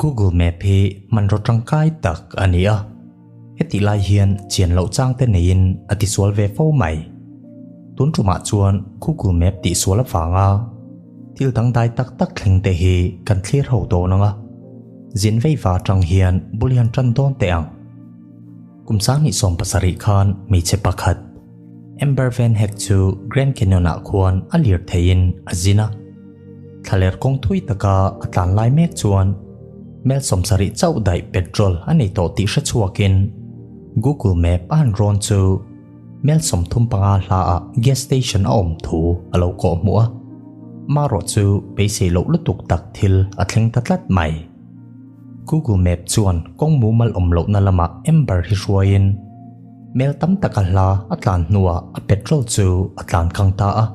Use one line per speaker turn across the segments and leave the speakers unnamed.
Google Map hi hmanraw tangkai tak a ni a, hetih lai hian chian loh chang te neiin a tisual ve fo mai. Tun tumah chuan Google Map tihsual avanga thil dangdai tak tak thleng te hi kan thlir ho dawn ang a, zin veiva atang hian bul hian tan dawn teh ang. Kum 2017 khan hmeichhe pakhat Amber Van Heck chu Grand Canyon-ah khuan a lir theiin a zin a. Thlaler kawng thui taka a tlan lai mek chuan mel 70 chauh daih petrol a nei tawh tih hre chhuakin Google Map a han rawn chu mel 35 hlaah gas station a awm thu a lo kawh hmuh a. Marawh chu beisei loh lutuk tak thil a thleng ta tlat mai. Google Map chuan kawng mumal awm lohna lamah Amber hi hruaiin Mel tam taka hla a tlan hnuah a petrol chu a tlan kang ta a.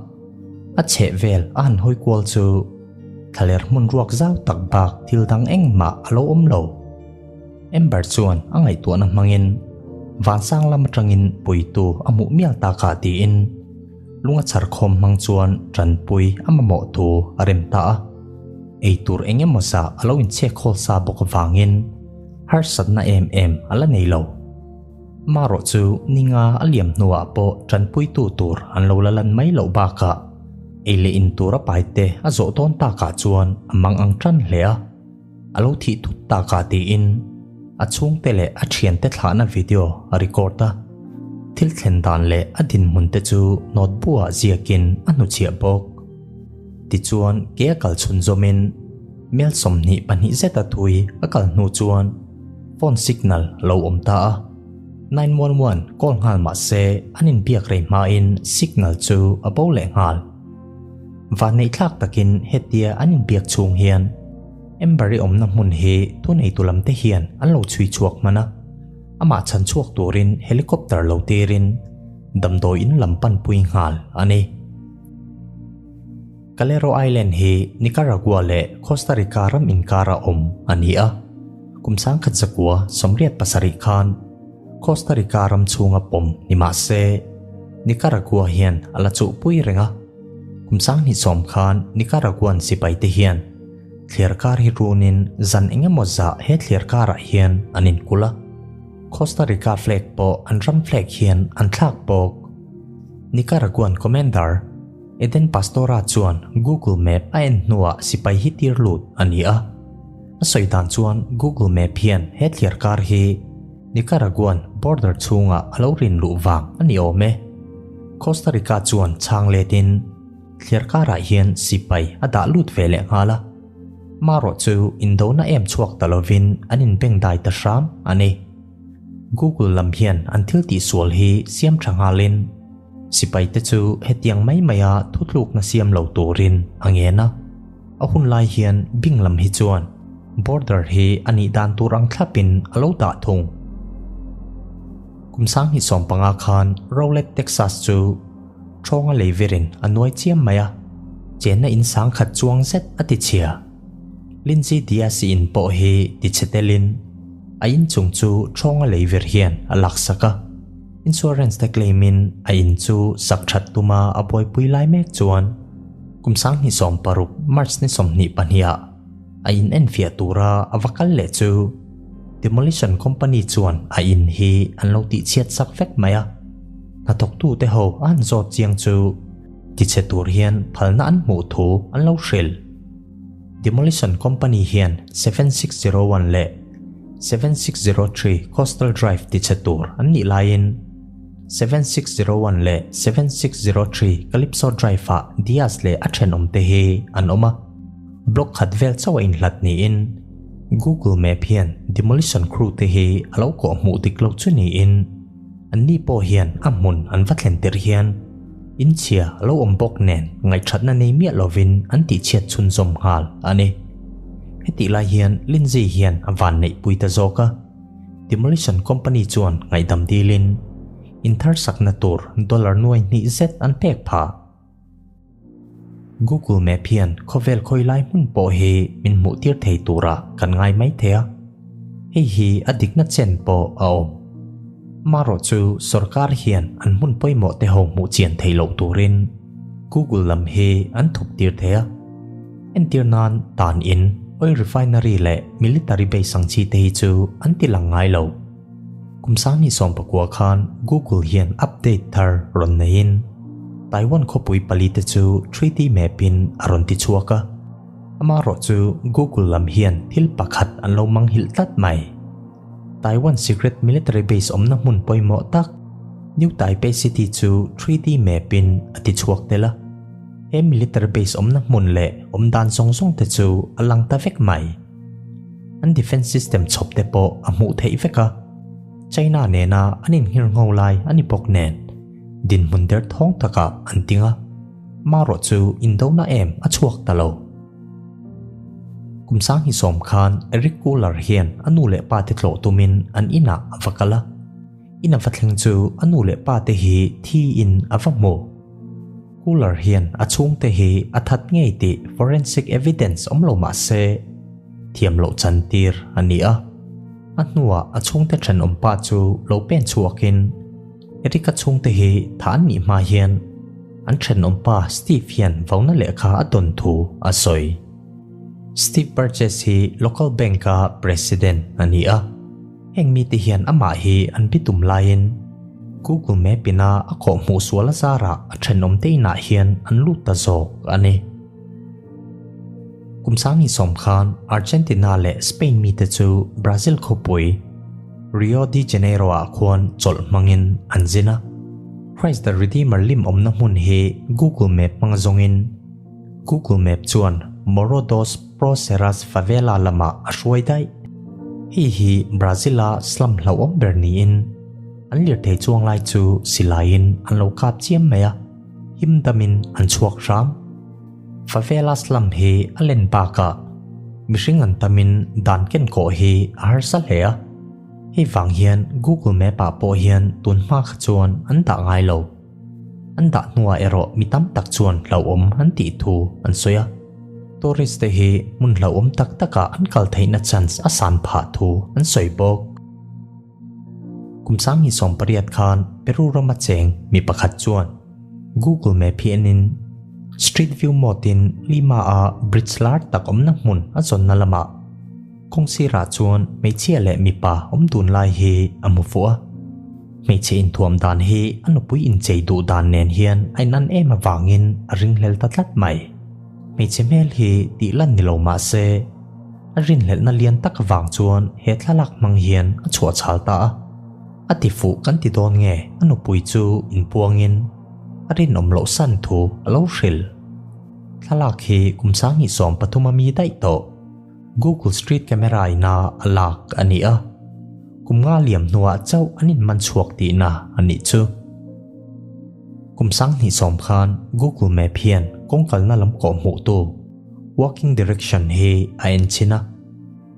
A chheh vel a han hawi kual chu thlaler hmun ruak zau tak bak thil dang engmah a lo awm lo. Amber chuan a ngaihtuahna hmangin vansang lam atangin puitu a hmuh mial takah tiin lunga chhar khawm hmang chuan tanpui a mamawh thu a rem ta a. Eitur eng emaw zah a lo inchhek khawl sa bawk avangin harsatna em em a la nei lo. Marawh chu ninga a liam hnuah pawh tanpuitu tur an lo la lan mai loh bakah ei leh in tur a paite a zawh dawn takah chuan a mang ang tan hle a, a lo thih thut takah tiin a chhungte leh a thiante thlahna video a record a, thil thlen dan leh a dinhmun te chu notebook-ah ziakin a hnuchhiah bawk. Tichuan ke a kal chhunzawmin mel 22 zeta thui a kal hnu chuan phone signal a lo awm ta a, 911 call nghal mah se an inbiak rei hmain signal chu a bo leh nghal. Vanneihthlak takin hetia an inbiak chhung hian Amber-i awmna hmun hi thuneitu lamte hian an lo chhui chhuak hman a, amah chhan chhuak turin helicopter lo tirin damdawi in lam panpui nghal a ni. Calero Island hi Nicaragua leh Costa Rica ram inkara awm a ni a. Kum 1987 khan Costa Rica ram chhunga pawm ni mah se Nicaragua hian a la chuhpui reng a. Kum 2010 khan Nicaraguan sipaite hian thliarkar hi runin zan engemaw zah he thliarkarah hian an inkulh a. Costa Rica flag pawh an ram flag hian an thlak bawk. Nicaraguan commander Eden Pastora chuan Google Map a en hnuah sipai hi tir lut a ni a. A sawi dan chuan Google Map hian he thliarkar hi Nicaraguan border chhungah a lo rin luh vang a ni awm e. Costa Rica chuan chhang letin thliarkarah hian sipai a dah lut ve leh nghal a. Marawh chu indona em chhuak ta lovin an inbengdai ta hram a ni. Google lam hian an thil tihsual hi siam tha nghalin sipaite chu hetiang mai maia thutlukna siam lo turin a ngen a. A hun lai hian Bing lam hi chuan border hi a nih dan tur ang thlapin a lo dah thung. Kum 2015 khan Rowlett, Texas chu Thawnga lei verin a nuai chiam mai a, chenna in sang khat chuang zet a ti chhia. Lindsay Diaz-i in pawh hi ti chhe telin a inchung chu thawnga lei ver hian a laksak a. Insurance te claim in a in chu sak that tuma a buaipui lai mek chuan kum 2016 March ni 22 ah a in enfiah tura a va kal leh chu demolition company chuan a in hi an lo tihchhiat sak vek mai a. Hnathawktute ho a han zawt chiang chu tichhe tur hian phalna an hmuh thu an lo hrilh. Demolition company hian 7601 leh 7603 Coastal Drive tichhe tur an nih laiin 7601 leh 7603 Calypso Drive-ah Diaz leh a thenawmte hi an awm a. Block khat vel chauh a inhlat niin Google Map hian demolition crew te hi a lo kawh hmuh dik lo chu niin anni pawh hian a hmun an va thlen tirh hian inchhia a lo awm bawk nen ngaihthatna nei miah lovin an tihchhiat chhunzawm nghal a ni. Hetih lai hian Lindsay hian a van neihpui ta zawk a, demolition company chuan ngaihdam dilin inthar sakna tur dollar nuai hnih zet an pek phah. Google Map hian khawvel khawi lai hmun pawh hi min hmuh tir thei tura kan ngai mai thei a, hei hi a dikna chen pawh a awm. Marawh chu sorkar hian an hmun pawimawh te ho hmuh chian thei loh turin Google lam hi an thup tir thei a. Entir nan tan in. oil refinery leh military base ang chi te hi chu an ti lang ngai lo. Kum sanghnih 19 khan Google hian update thar rawn neiin Taiwan khawpui pali te chu 3D map in a rawn ti chhuak a. Amaherawhchu Google lam hian thil pakhat an lo manghilh tlat mai. Taiwan secret military base awmna hmun pawimawh tak New Taipei City chu 3D map in a ti chhuak tel a. He military base awmna hmun leh awm dan zawng zawng te chu a lang ta vek mai. An defense system chhawp te pawh a hmuh theih vek a. China nena an inghirngho lai a ni bawk nen dinhmun derthawng takah an ting a. Marawh chu indona em a chhuak ta lo. Kum 2010 khan Eric Cooler hian a nu leh pa te tlawh tumin an inah a va kal a. In a va thleng chu a nu leh pa te hi thiin a va hmu. Cooler hian a chhungte hi a that ngei tih forensic evidence awm lo mah se thiam loh chantir a ni a. A hnuah a chhungte thenawm pa chu lo pen chhuakin Eric-a chhungte hi tha an nih hma hian an thenawm pa Steve hian vauna lehkha a dawn thu a sawi. Steve Burgess hi local bank-a president a ni a, heng mite hian amah hi an bitum laiin Google Map ina a khawh hmuh sual a zarah a thenawmte inah hian an lut ta zawk a ni. Kum 2010 khan Argentina leh Spain mite chu Brazil khawpui Rio de Janeiro-ah khuan chawlh hmangin an zin a. Christ the Redeemer lim awmna hmun hi Google Map hmang zawngin Google Map chuan Morro dos Proceras favela lamah a hruai daih. Hei hi Brazil-a slum hlauhawm ber niin an lirthei chuang lai chu silaiin an lo kap chiam mai a, him damin an chhuak hram. Favela slum hi a len bakah mihring an tamin dan ken kawh hi a harsa hle a, hei vang hian Google Map ah pawh hian tun hma kha chuan an dah ngai lo. An dah hnuah erawh mi tam tak chuan hlauhawm an tih thu an sawi a, tourist te hi hmun hlauhawm tak takah an kal theihna chance a san phah thu an sawi bawk. Kum 2018 khan Peru rama cheng mi pakhat chuan Google Map hi enin Street View mode in Lima a bridge lar tak awmna hmun a zawnna lamah kawng sirah chuan hmeichhia leh mipa awm dun lai hi a hmu fuh a. Hmeichhe inthuam dan hi a nupui inchei duh dan nen hian a inan em avangin a ringhlel ta tlat mai. Hmeichhe hmel hi tih lan ni lo mah se, a rinhlelhna lian tak avang chuan he thlalak hmang hian a chhuah chhal ta a. A ti fuh kan ti dawn nge a nupui chu inpuangin a rinawm loh san thu a lo hrilh. Thlalak hi kum 2013 a mi daih tawh. Google Street Camera ina a lak a ni a, kum nga liam hnuah chauh an inman chhuak tihna a nih chu. Kum 2010 khan Google Map hian kawng kalna lam kawh hmuhtu, walking direction, hi a en chhin a.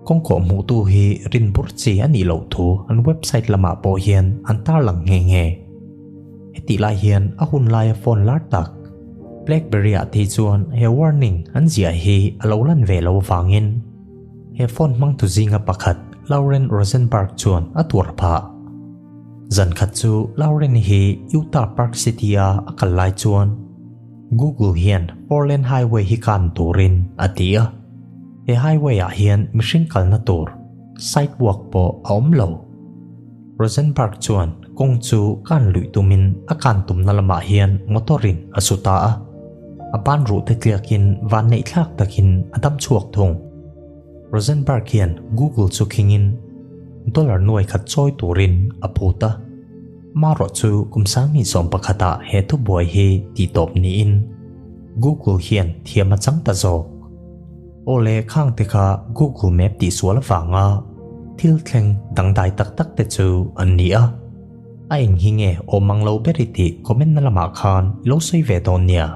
Kawng kawh hmuhtu hi rin bur chi a nih loh thu an website lamah pawh hian an tarlang nghe nghe. Hetih lai hian a hun laia phone lar tak, Blackberry ah te chuan he warning an ziah hi a lo lan ve lo avangin he phone hmangtu zinga pakhat Lauren Rosenberg chuan a tuar phah. Zan khat chu Lauren hi Utah Park City a a kal lai chuan Google hian four lane highway hi kan turin a ti a. He highway ah hian mihring kalna tur sidewalk pawh a awm lo. Rosenberg chuan kawng chu kan luih tumin a kan tumna lamah hian motor in a su ta a, a ban ruh te tliakin van neih thlak takin a dam chhuak thung. Rosenberg hian Google chu khingin dollar nuai khat chawi turin a phut a, marawh chu kum 2011 ah he thubuai hi tihtawp niin Google hian thiam a chang ta zawk. Awle khang te kha Google Map tihsual avanga thil thleng dangdai tak tak te chu an ni a. A eng hi nge awm ang lo ber i tih comment na lamah khan i lo sawi ve dawn nia.